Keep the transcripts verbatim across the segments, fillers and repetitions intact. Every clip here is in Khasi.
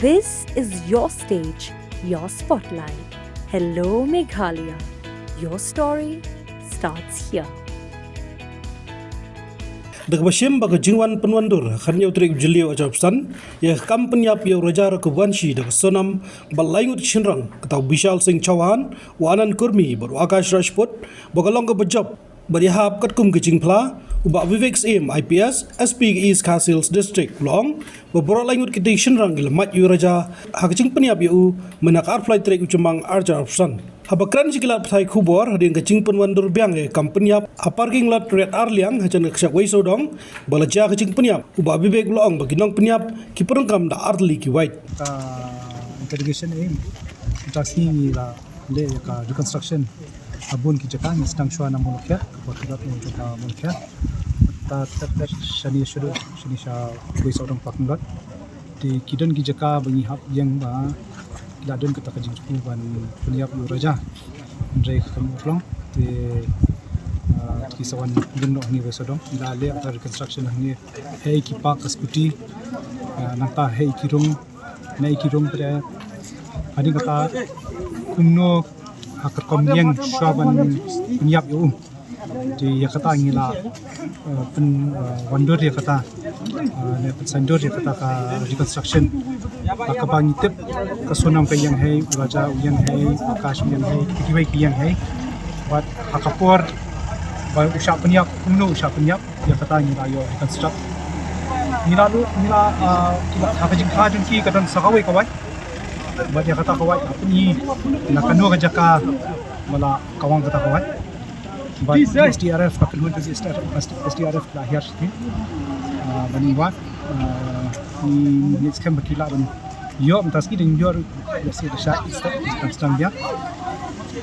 This is your stage, your spotlight. Hello, Meghalaya. Your story starts here. Da kaba shim ba ka jingwan pynwandur ha ka khathynñiew tarik u Jylliew arhajar arphew san ïa ka kam pynïap ïa u Raja Raghuvanshi da ka Sonam bad lai ngut ki shynrang, kata u Bishal Singh Chauhan, u Anand Kurmi bad u Akash Rajput, ba ka long kaba jop bad ïahap katkum ka jingphla. U Bah Vivek Syiem, I P S, S P ka East Khasi Hills District, u la ong ba baroh lai ngut kita ki shynrang ki la mad ïa u Raja ha ka jingpynïap ïa u mynta ka arphew lai tarik u Jymmang arhajar arphew san. Haba kren sha ki lad pathai khubor hadien ka jingpynwandur biang ïa ka kam pynïap ha parking lot Red Arliang hajan ka kshaid Wei Sawdong ba la jia ka jingpynïap, u Bah Vivek u la ong ba ki nongpynïap ki pyndonkam da artylli ki wait. Ka interrogation, eh, mynta ka sngi ngi la leh ïa ka reconstruction ha bun ki jaka, ngi sdang shuwa na Mawlakhiat, ka parking lot na jaka Mawlakhiat. Ta ta ta shane shuwa, shane sha Wei Sawdong parking lot. Te ki don ki jaka ba ngi hap ïeng ba ki la don kata ka jingthmu ban pynïap ïa u Raja. Hynrei ka kam u phlong te, ah, ki sa wan ïeng noh hangne Wei Sawdong. Ngi la leh ïa ka reconstruction hangne, hei ki park ka scooty, ah, nangta hei ki rung, nai ki rung, te hadien kata kumno ha ka rukom ïeng shuwa ban pynïap ïa u. Te ïa kata ngi la, eh, pyn, eh, wandur ïa kata, eh, ne pynsaiñdur ïa kata ka reconstruction. Ba kaba ngi tip ka Sonam ka ïeng hei, u Raja u ïeng hei, u Akash u ïeng hei, kiwei ki ïeng hei. Bad ha ka por ba u shah pynïap, kumno u shah pynïap, ïa kata ngi la ïoh reconstruct. Ngi la, ngi la, eh, ngi la, ha ka jingkha jong ki ka don sa kawei ka wait. Bad ïa kata ka wait la pyni na kano ka jaka ba la kawang kata ka wait. Bad S D R F, ka kynhun jong S D R F, S D R F la hiar sha ki, ah, ban ïa wad, ah, ngi ngeit skhem ba ki lah ban ïoh mynta ka sngi, dang ïoh ruh, lehse da shah, sdang, sdang biang.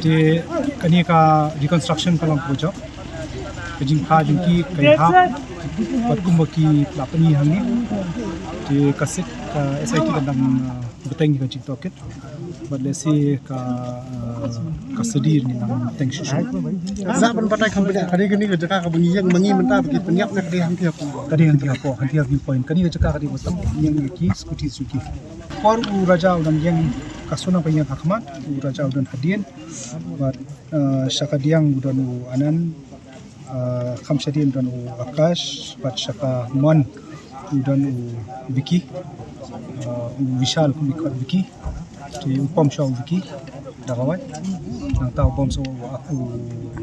Te kane ka reconstruction ka long kaba jop. Ka jingkha jong ki ka ïahap bad kumba ki la pyni hangne. Te ka sit, ka S I T ka dang, ah, bteng ïa ka jingtohkit. Bad lehse ka, ah, custody ngi nang teng shuh shuh. Sa ban batai kham bniah, ka dei kane ka jaka kaba ngi ïeng ma ngi mynta ba ki pynïap ne ka dei hangtei hapoh? Ka dei hangtei hapoh, hangtei ha viewpoint. Kane ka jaka ka dei ba tang ïeng ïa ki scooty jong ki. Por u Raja u dang ïeng, ka Sonam ka ïeng ha khmat, u Raja u don hadien. Bad, ah, sha kadiang u don u Anand, ah, kham shadien u don u Akash, bad sha kamon u don u Vicky, ah, u Vishal kum i khot Vicky. Te u pom shuwa u Vicky da ka wait. Nangta u bom shuwa u, u,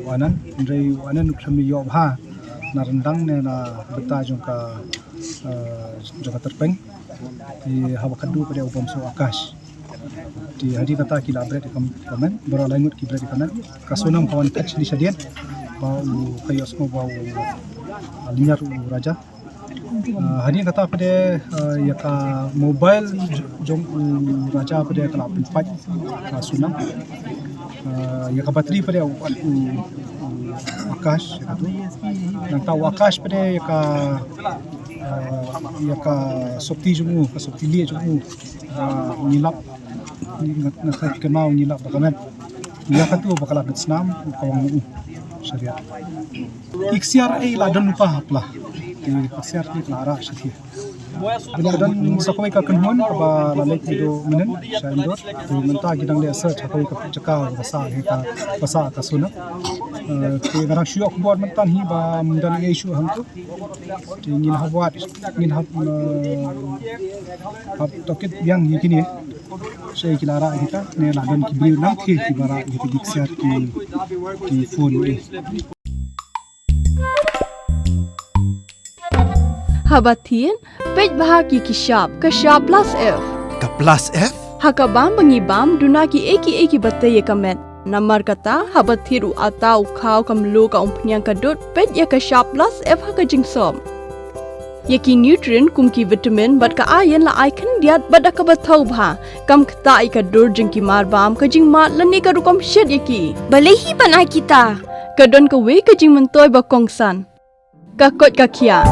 u Anand. Hynrei u Anand u khlem ïoh bha na ryndang ne na bynta jong ka, ah, jong ka tyrpeng. Te haba khadduh pat u bom shuwa u Akash. Te hadien kata ki la bret ïa ka, ka met, baroh lai ngut ki bret ïa ka met. Ka Sonam ka wan phet shane shadien ba u, ka ïohsngew ba u, ah, lynñiar u Raja. Ah, hadien kata pat, ah, ïa ka mobile jong u Raja pat ka la pynpait ka Sonam. Ah, ïa ka battery pat u, u, u Akash ïa katu. Nangta u Akash pat ïa ka, ah, ïa ka sopti jong u, ka sopti lieh jong u. Ah, ngi lap, ngi, nga, nga kynmaw ngi lap da ka met. Ïa katu ba ka la dep snam, ka wan u. Shariat. Ki ksiar ei la don lypa ha pla. Ki ksiar ki la rah sha ki. Ka don sa kawei ka kynhun kaba la leit naduh mynnin sha Indore. Te mynta ki dang leit search ha kawei ka jaka ba sah, ka ba sah ka Sonam. Eh, te nga dang shu ïoh khubor mynta hi ba ym don ei shuh hangtu. Te ngin hap wad, ngin hap, eh, hap tohkit biang ïa kine. Shaei ki la rah ïa kita, ne la don ki briew nangthie kiba rah ïa kita ki ksiar ki, ki phone. Haba thied, peit bha ïa ki shap, ka shap plus F. Ka plus F? Ha ka bam ba ngi bam, duna kiei kiei kiba tei ïa ka met. Namar kata, haba thied u atta, u khaw, ka mluh, ka umphniang, ka dud, peit ïa ka shap plus F ha ka jingsop. Ïa ki nutrient kum ki vitamin bad ka iron la ai khyndiat bad da kaba thaw bha. Kam ktah ïa ka dur jong ki marbam, ka jingmad lane ka rukom shet ïa ki. Balei hi ban ai kita? Ka don kawei ka jingmyntoi ba kongsan. Ka koit ka khiah.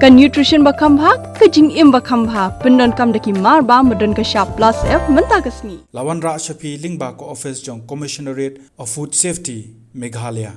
Ka nutrition ba kham bha, ka jingim ba kham bha. Pyndonkam da ki marbam ba don ka shap plus F mynta ka sngi. La wanrah sha phi lyngba ka office jong Commissionerate of Food Safety, Meghalaya.